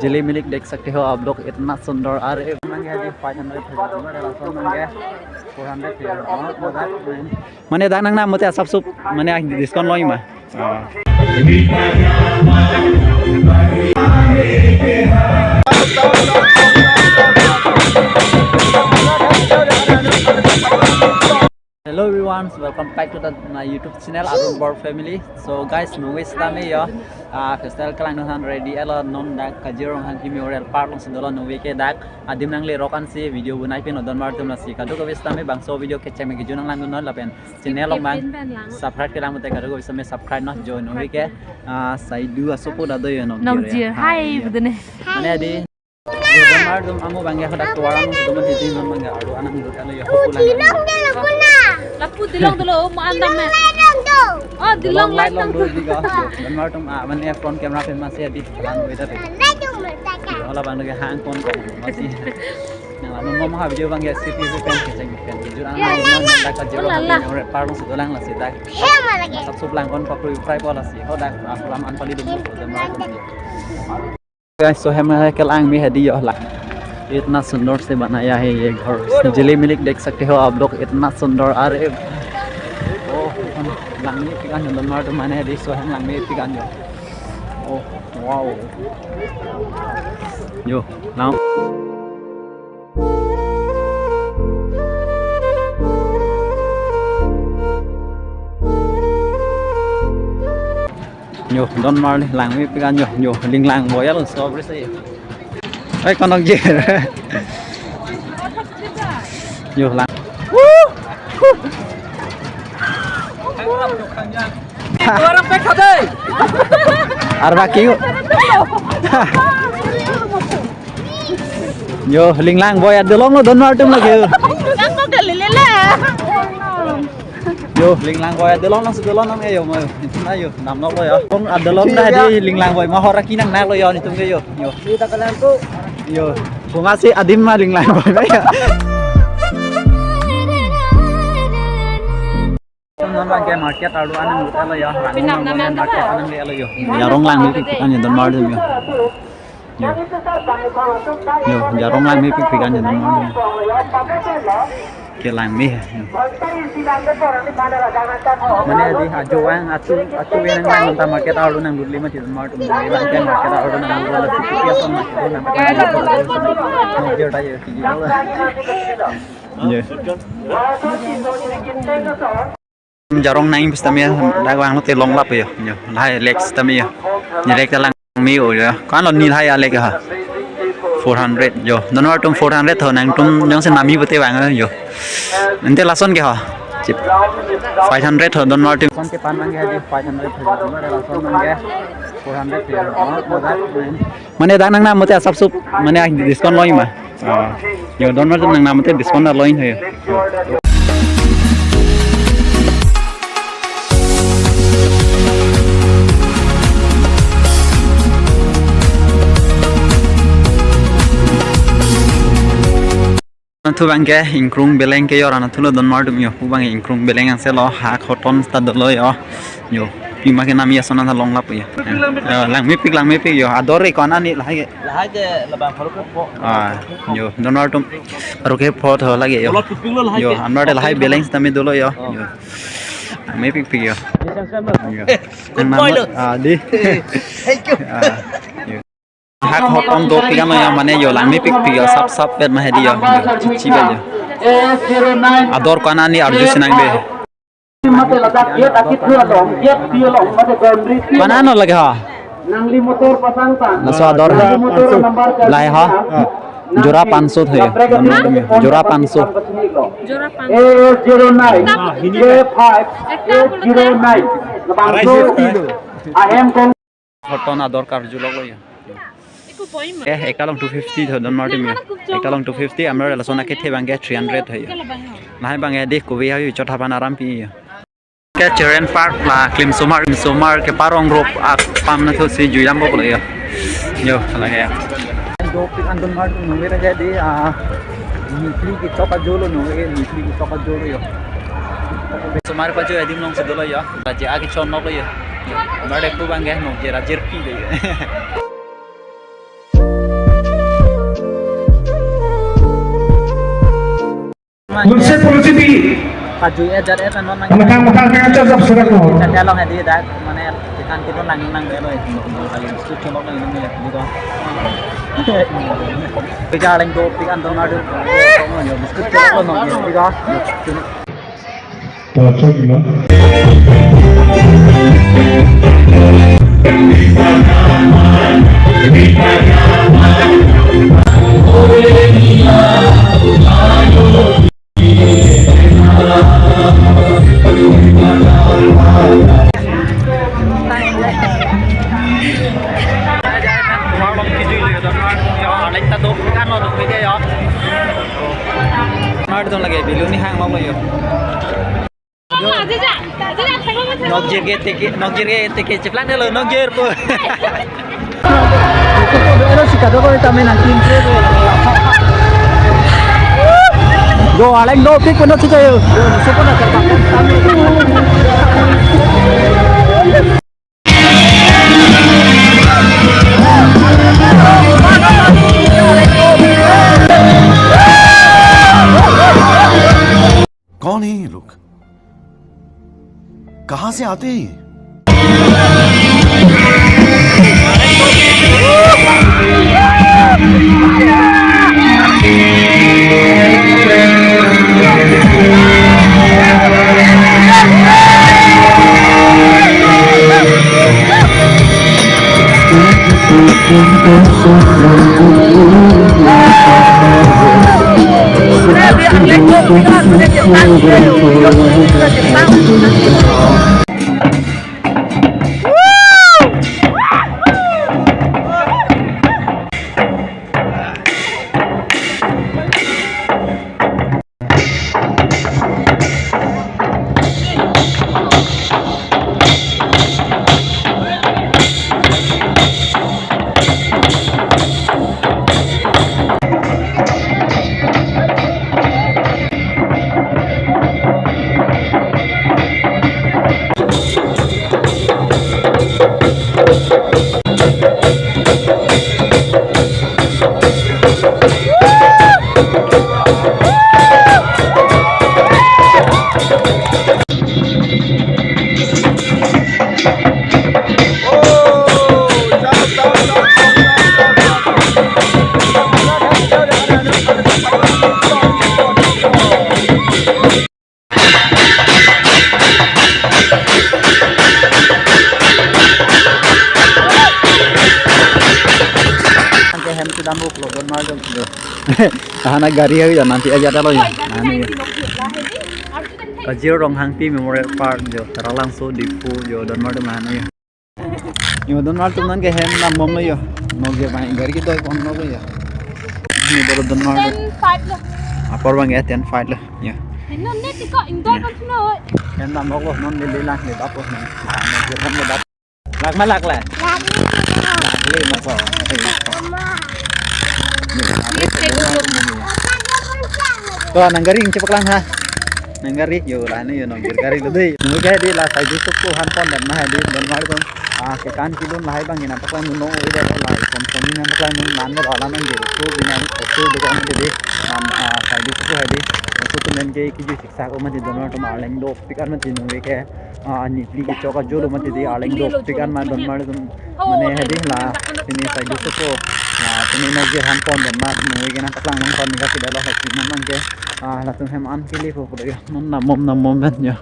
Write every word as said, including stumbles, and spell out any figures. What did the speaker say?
झिलिमिली देख सकते हो आप लोग, इतना सुंदर। अरे, मांगे अभी five hundred है, हमारे राशन मांगे four hundred है। हाँ, मजाक नहीं। Mane dak nangnam mate asap sup, mane discount longji ma. Ah. Hello everyone, welcome back to the, my YouTube channel, Arun Bor Family. So guys, nungve sitame yo, ah, festival kelang nunhan ready elo, non dak Kaziranga Hanghi Memorial Park alongsi dolo, nungve ke dak adim nangle rokan si video bunai pin odon mar atum, lasi kadokave sitame bangso video kecheng me kejun nanglang non lapen channel along bang subscribe kelang mate kadokave sitame subscribe non, jo nungve ke, ah, saidu asopo dado yo nong. Nong jir hai budene. Mane adi. Yo, odon mar atum amo bangke hadak tovar alongsi do mati, non bangke ardu anang lut alo yo, hopu lang. Lapu dilong dolo, mo andam me. Oh, dilong light long do di ga. Odon mar atum, ah, mane front camera pen masi adi lang weather. Yo, hala bang lagi hang kon kon masi. Nang lalu mo ha video bangke C T V pen kecheng pen jur ang mo dak Kaziranga Hanghi Memorial Park alongsi dolang, lasi dak. Asap sup lang kon pakri fry po, lasi hadak aslam an pali dum odon mar atum. Guys, so hem hai kelang me hadi yo la. इतना सुंदर से बनाया है ये घर। झिलिमिली देख सकते हो आप लोग, इतना सुंदर। अरे, oh, langmepik an yo, odon mar atum, mane hadi so hem langmepik an yo. Oh, wow. Yo, now. Yo, odon mar langmepik an yo, yo, linglang boyal so bri se. Hai, konok je. Yo, lang. Arba kiu. Yo, linglang boy adolong lo, odon mar atum lagi. Yo, linglang boy adolong lo, sudolong nang yo, mo. Itu na yo, namlo lo yo. Kong adolong dah di linglang boy, mahora kinang na lo yo, nitum ke yo. Yo. Kita kenal tuh. Yo. Kong asi adim ma linglang boy ma yo. Non bangke market ardu anang lut alo yo, Rangoon anang market anang le alo yo. Jarong langmepik an yo, odon mar atum yo. Yo. Yo, jarong langmepik an yo, odon mar atum yo. Kelangme. Yo. Mane adi ajowang atu, atu yang nang ta market ardu nang lut le mati, odon mar atum. Bangke market ardu nang lut le, lasi tipi ason market nang. Yo. Jarong nang pis tame dak vanglo te longlap yo. Yo, lahai lake tame yo. Ni lake ta langme yo. Kan lo ni lahai alek ha. Four hundred yo. Odon mar atum four hundred ho, nangtum jongsi nami pute vang yo. Ante lason ke ho. Chip. Five hundred ho, odon mar atum. Kon ke pan mang ke hadi five hundred ho. Odon mar lason mang ke four hundred ho. Oh, mane dak nangnam mate asap sup, mane discount longji ma. Ah, yo, odon mar atum nangnam mate discount longji ho yo. Anatthu bangke ingkrung beleng ke yo, anatthu lo odon mar atum yo, pu bang ingkrung beleng anse lo, hak hoton ta dolo yo. Yo, pima ke nami ason ta longlap yo. Yo, langmepik, langmepik yo. Ador e ko-an ani lahai ke. Lahai ke labang pharo ke pho. Ah, yo, odon mar atum pharo ke pho tho lagi yo. Yo, anwar de lahai beleng sitame dolo yo. Yo. Langmepikpik yo. Yo. Good boy lo. Ah, di. Thank you. Ah, yo. Hak hoton dopik an lo yo, mane yo langmepikpik yo, sap sap pet ma hedi yo. Yo, chichi ba yo. Ador ko-an ani arju sinang be. Ko-an lo lake ha? Laso ador ha? Lahai ha? Jora panso tho yo. Jora panso. Jora panso. Hoton ador karjulok lo yo. Eh, eka along two fifty tho, odon mar atum yo. Eka along two fifty, amra lason akethe bangke three hundred tho yo. Lahai bangke de kobe ha yo, chot hapan aram pi yo. Ke Children Park la klimsomar, klimsomar ke parong rop apam na tho si juilam bok lo yo. Yo, lake ya. Dopik an odon mar atum nungve ra jadi, ah, nipli kechok ajo lo nungve, nipli kechok ajo lo yo. Somar pajo adim alongsi dolo yo. Raja ake chon nok lo yo. Mar de pu bangke nungve raja pi lo yo. Lutse pulusi di. Kaju ya jar ya tanon nang. Matang matang nang aja jab surat mo. Chan ya long hadi dak mane tekan kidun lang nang delo. Kali itu cuma lang ini ya gitu. Pika leng do pika anton madu. Kamu ya biskut cuma lo nong gitu. Pocok gimana? Mar dong lagi, belum nih hang mau yo. Nokjir ke teke, nokjir ke teke cheplang delo, nokjir po. Ero si kadokave tame nangtin tre. Go aleng do pik kono chujayo. Sekolah terpakai tame. कौन है ये लोग? कहाँ से आते हैं ये? Ke hem kedam ruk lo don mar jong lo. Tahan a gari hai ya nanti aja dalo ya. Nani ya. Kajir Ronghangpi Memorial Park jo, Taralangso Diphu jo, don mar dong nani ya. Yo don mar tum nang ke hem nam bom lo yo. Nokjir bang gari ke doi kon lo ya. Ni baru don mar lo. Ten five lo. Apor bang ya ten five lo. Ya. Ini nih tiko indoi kan sino. Hem nam bom lo non lele lang le dapur nang. Nokjir bang le dapur. Lak ma lak le? Lak le ma ko. Ni tiko. To nang gari chepaklang ha. Nang gari yo la ni yo nang gari lo dei. Nang ke di la sai di suku han pon dan ma di don mar dong. Ah, ke kan kilun lahai bang ina paklang no ida la kon kon ina paklang no lan da la nang je ko bina ko do ko de. Am, ah, sai di suku hai di. Ko tu men ke kiji siksa ko ma di don mar dong aleng do pikar ma di nang ke. Ah, ni pli ke chok ajo lo ma di aleng do pikar ma don mar dong. Mane hai di la sini sai di suku. La sini nokjir han pon dan ma nang ke na paklang nang kon ni ka sida lo hai sini man ke. Ah, latum hem an kili ko ko de. Non nam bom nam bom ben ya.